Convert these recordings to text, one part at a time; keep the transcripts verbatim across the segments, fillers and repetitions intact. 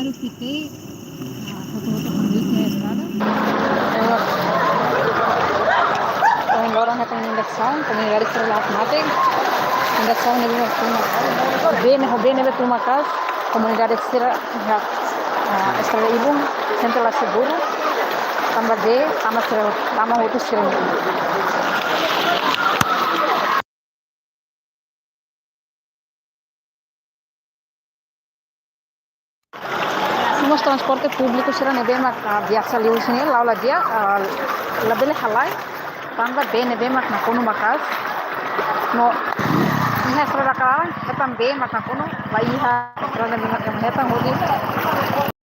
Hotu-hotu hanoin iha estrada. Ohin loron hetan inundasaun, komunidade sira la'o mate. Inundasaun ne'ebé tun maka'as. Bee ne'e, bee ne'ebé tun maka'as. Komunidade sira iha, ah, estrada ibun, sente la seguru. Tanba bee, tama sira, tama hotu sira. Mós transporte públiku sira ne'ebé mak, ah, biasa liu husi ne'e, la'o la di'ak, ah, labele halai, tanba bee ne'ebé mak nakonu maka'as. No, iha estrada ka laran, hetan bee mak nakonu, la iha estrada ne'ebé mak hetan hodi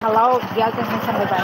hala'o viajen hanesan ne'ebá.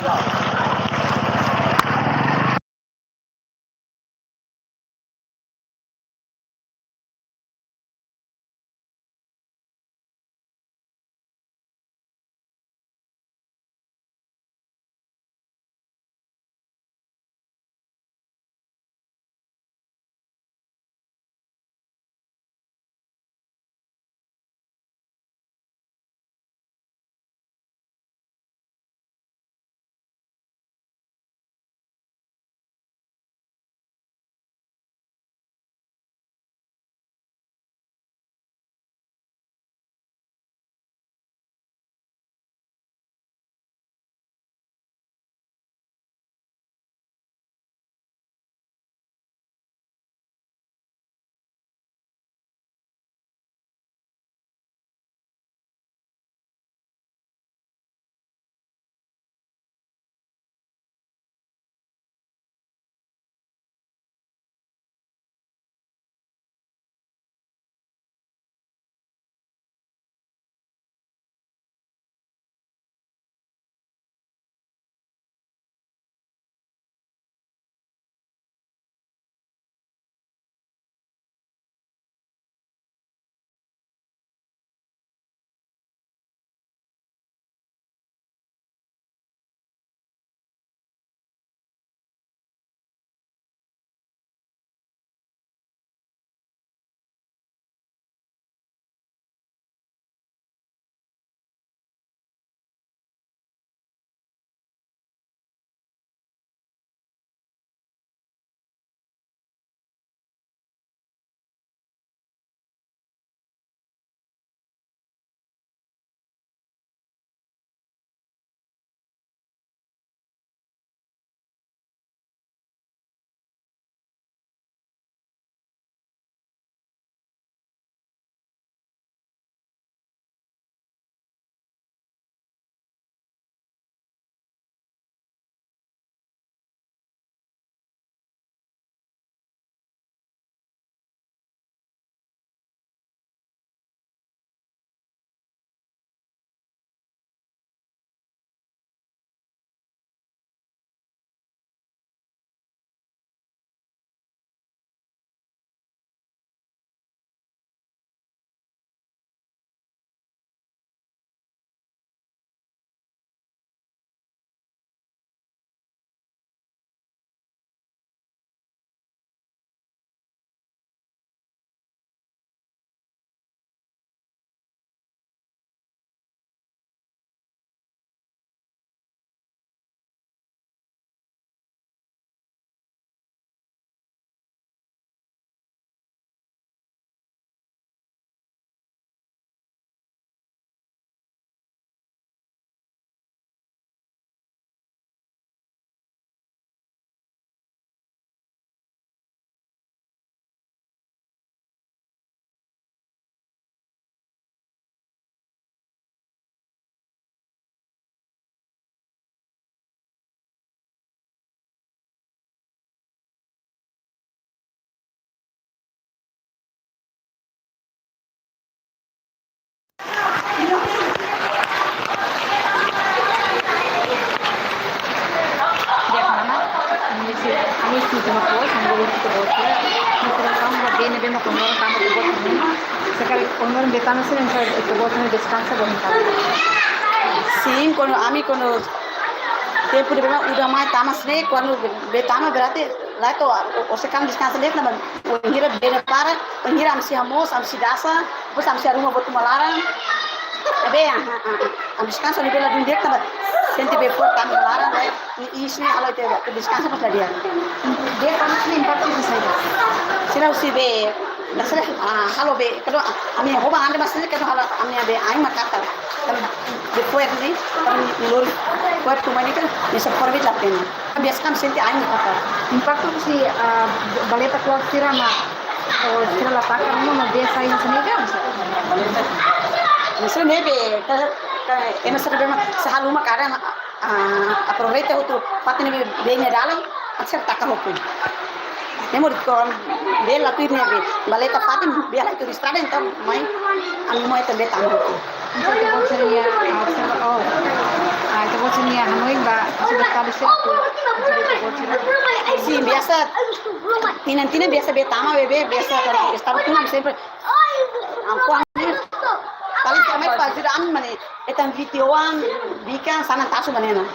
Di'ak, mana? Ami sei, ami sei tama kos, ami bolu ke bos ya. Ami sei tama ba bee ne'ebé mak ohin loron tama ke bos ne'e. Se karik ohin loron bee tama sei, ami sei ke bos ne'e deskansa, bos ne'e tama. Sin, kuandu ami, kuandu tempu ne'ebé mak udan mai tama sei, kuandu bee tama berarti la to'o, o, o sekarang deskansa de'it, tanba bainhira bee ne'e para, bainhira ami sei hamoos, ami sei dasa, depois ami sei arruma buat uma laran. Be, ah, ah, ah, ah, deskansa liu bee ladún de'it tanba sente bee forte tanba laran, eh, i, i sini halo ita deskansa pas la di'ak. Bee panas ne'e impaktu saida? Sira husi bee, dasar, ah, halo bee, kadu, ah, ami hoba ande mas ne'e kadu halo ami bee ain mak katar. Kan bee fo'er ne'e, kan mi lori fo'er tuma ne'e kan, mi sa fo'er bee la pena. Biasa kan sente ain mak katar. Impaktu husi, ah, baleta kuak sira mak, oh, sira la taka ruma mak bee sai husi ne'e kan? Maksudnya bee, ka, ka, ema sira bee mak, sira halo uma kadang, ah, aproveita hotu fatin ne'ebé bee nia dalan, atu sira taka hotu. Ne'e mós kon bee la tuir ne'ebé, baleta fatin bee la tuir estrada, entaun mai, ami mai também tama hotu. Entaun, ita-boot sira-nia, ah, observa, oh, ah, ita-boot sira-nia hanoin ba, sudah tadi sira tu, ita-boot sira. Sin, biasa, tinan-tinan biasa bee tama, bee, bee, biasa, kan, estava tunan sempre, ampuan, paling kami pas sudah aman, mane, hetan vídeo an, bikan, sanan tasu, mane, na.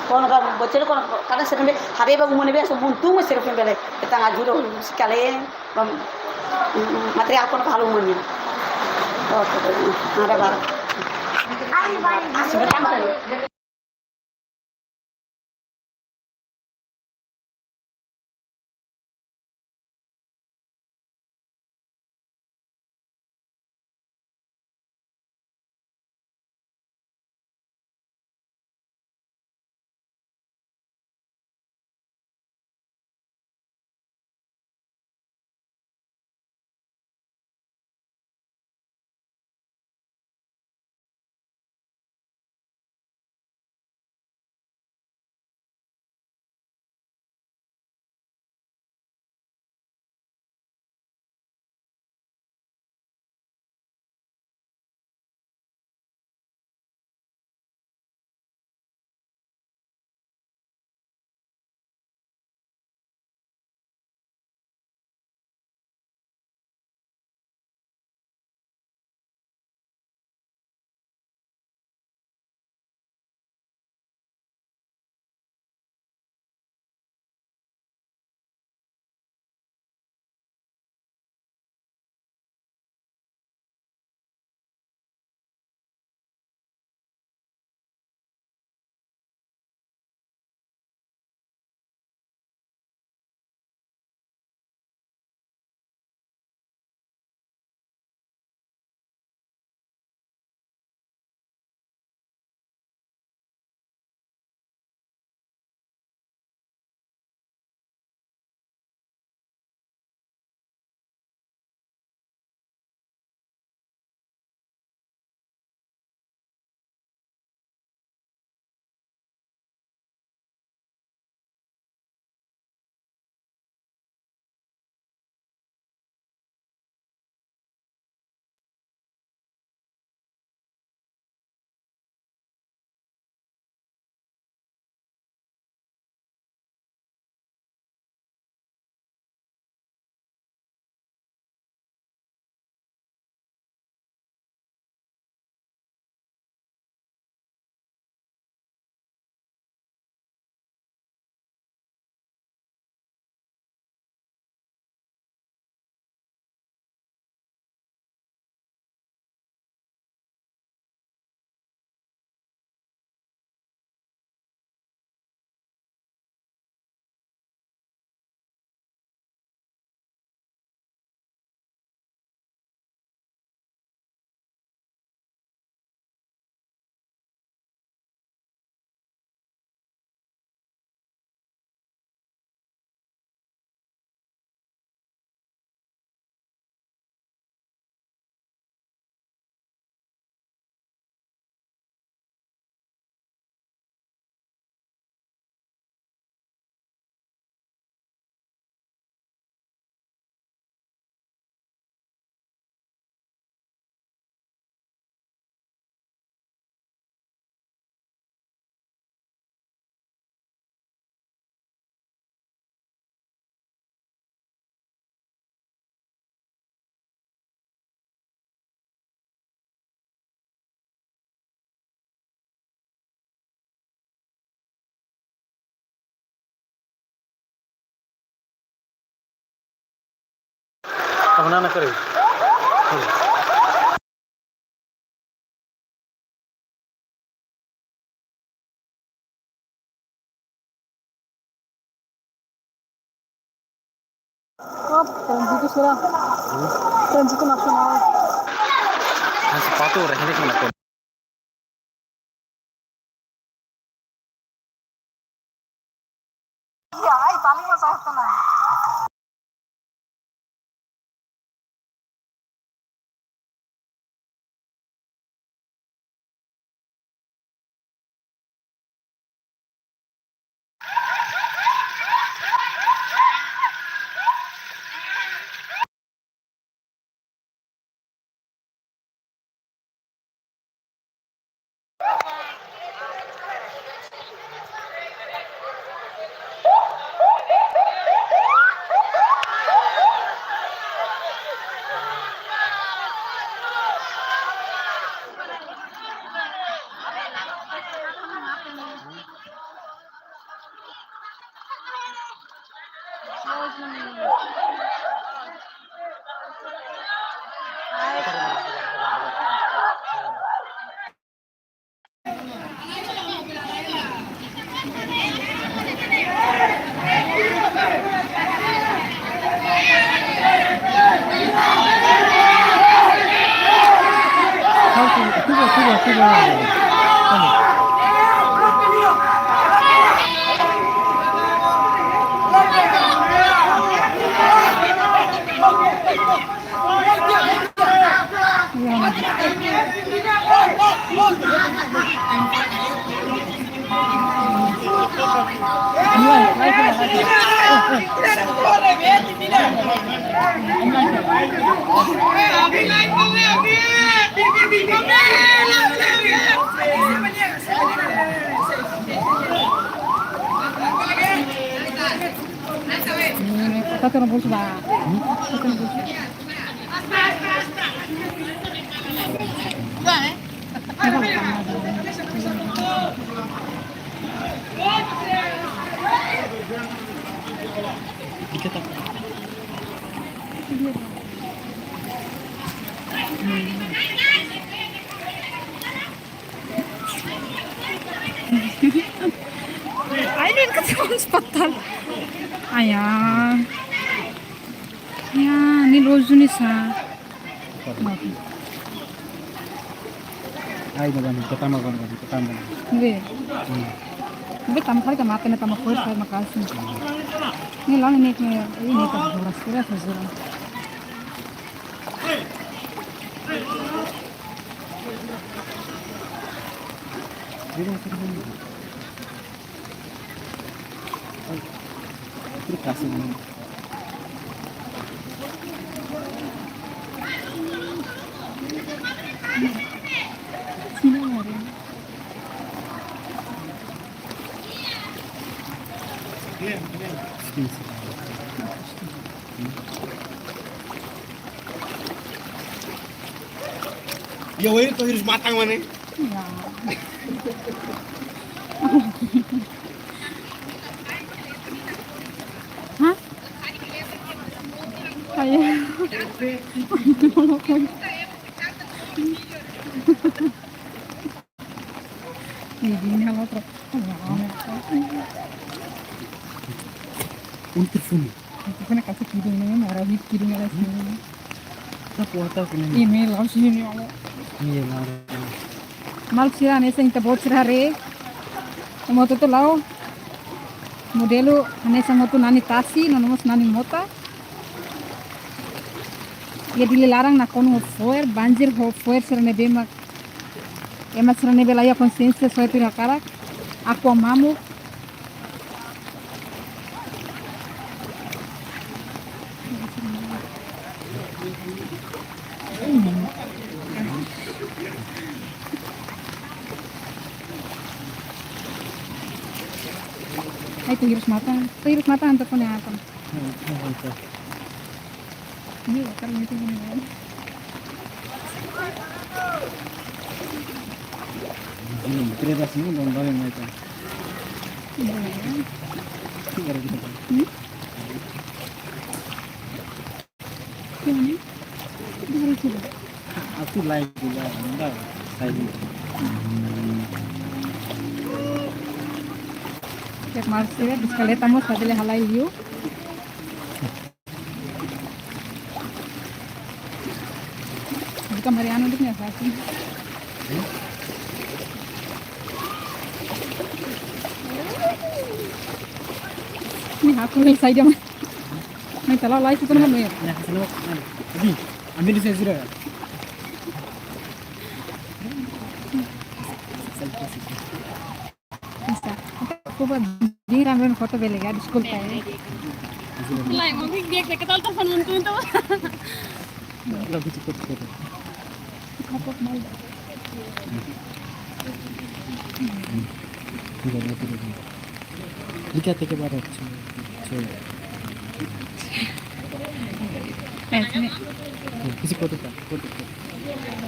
Kuandu ka, bocil, kuandu, kadang sering be, haree ba uma ne'ebé, so, muntu, mas sering bele, hetan ajuda, sekali, Bom, materiál kuandu halo uma nian. Oke, nada, bara. Kamu nana kari. Oh, trânsito será? Trânsito nasionál. Mas sepatu, rehenek mana pun. Iya, ai, paling masalah tenang. Kota turun bus ba. Ai, nem que se fosse fatal. Ai, ai. Ya, ni loju ni sa. Ai, dah, dah, kita tambah, dah, dah, kita tambah. Be. Hmm. Be tambah kali tambah, kena tambah kuat, saya makasih. Ni lang ni, ni, ini tak beras, kira saja. Terima kasih. Ya, weh, tuh harus matang mana? Ya. Hah? Kayak. Ini hal apa? Ya, apa? Un telefone. Itu kan kasih kirim ini, marah kirim lagi. Tá porta aqui, né? Email, lá, o Gmail. Iya, lá. Maluk sira, hanesan ita-boot sira haree. Uma hotu-hotu la'o. Modelu hanesan hotu nani tasi, no nomós nani mota. Iha Dili laran nakonu ho fo'er, banjir ho fo'er sira ne'ebé mak ema sira ne'ebé la iha konsiénsia soe tuir hakarak, Aqua mamuk. Ai, tuh hirus matan. Tuh hirus matan, anta fone apa? Ini bakar gitu gini kan. Ini, kira sini, bang, bang, yang macam. Iya. Ini baru kita. Hmm? Yang ini? Itu harus coba. Aku lain juga, enggak. Saya juga. Cek Marsila, bisikleta mós, tapi halai liu. Kamariano dek nia sasi. Ni aku lagi saja mah. Ni tala lai tu kan mah. Ya, selamat. Adi, ambil di saya sudah. Bisa. Aku buat di ramai foto bele ya, deskulpa ya. Lai, mungkin dia ke tal telepon untuk itu. Lagu cepat foto. Apa mau? Tidak ada, tidak ada. Lihat ke barat. Cek. Eh, sini. Isi foto, Pak. Foto, foto.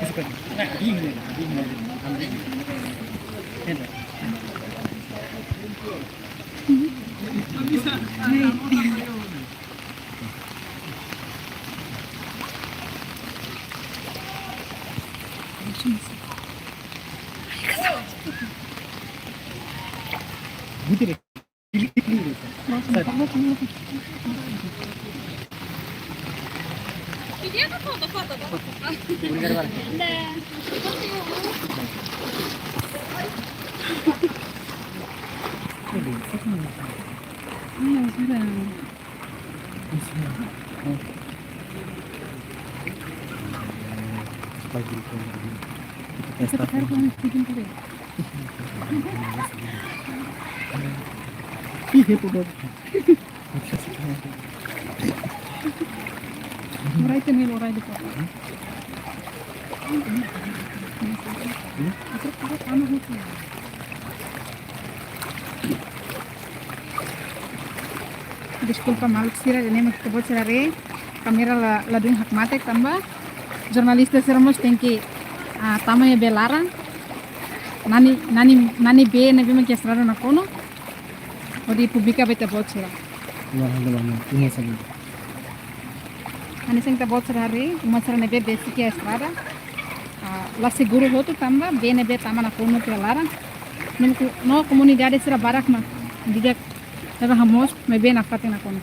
Isi foto. Nah, ini, ini, ini. Ih, itu dong. Morai tene morai di kota. Deskulpa maluk sira, ne'e mak ita-boot sira haree. Kamera la, ladún hakmatek tanba jornalista sira mós tenke, ah, tama iha bee laran. Nani, nani, nani bee ne'ebé mak iha estrada nakonu. Hodi publika ba ita-boot sira. Wah, ada banyak. Ini saja. Hanesan ita-boot sira haree, uma sira ne'ebé besik iha estrada. Ah, la seguru hotu tanba bee ne'ebé tama nakonu iha laran. No ko-, no komunidade sira barak mak di'ak leba hamoos, maibé nafatin nakonu.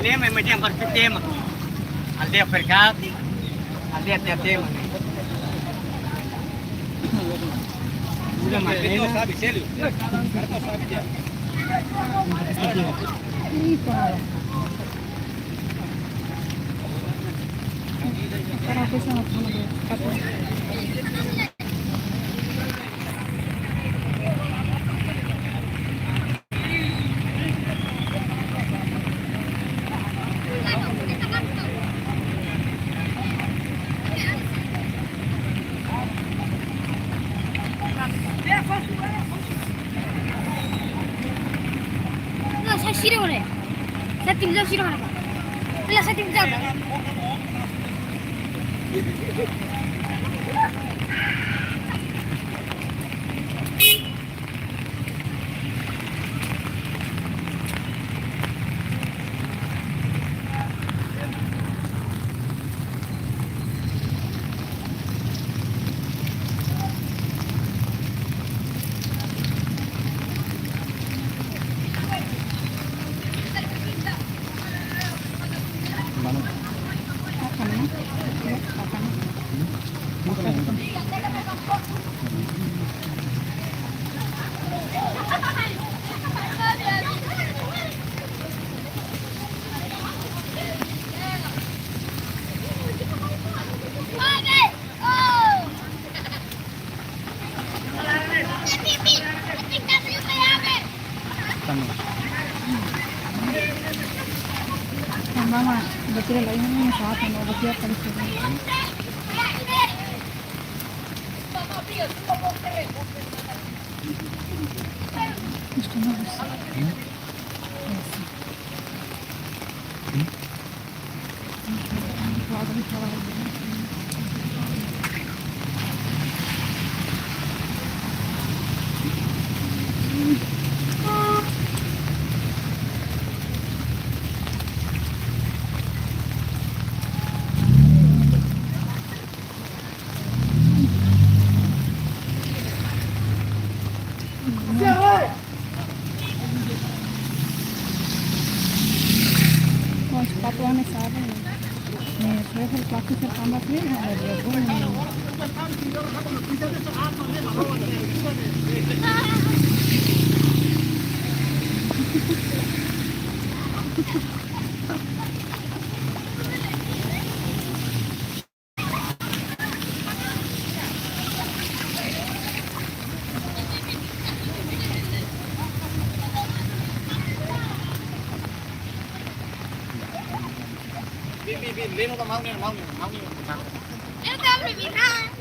Ini memang yang bertema. Aldeia Perkati, aldeia Tetema. Sudah mati. Sabe, sério? Sabe, dia. Não, sai tira, olha. Sai tira, tira, olha. Olha, sai tira. Tambah mah, betul lah, ini saat yang mau betul kali sudah. Bom, sepatu ane sabe. Eh, sudah sepatu sepatu sih, ada dua puluh. Bin, bin, bin, leno ba mau nia, mau nia, mau nia. Ele tá abrindo, ah.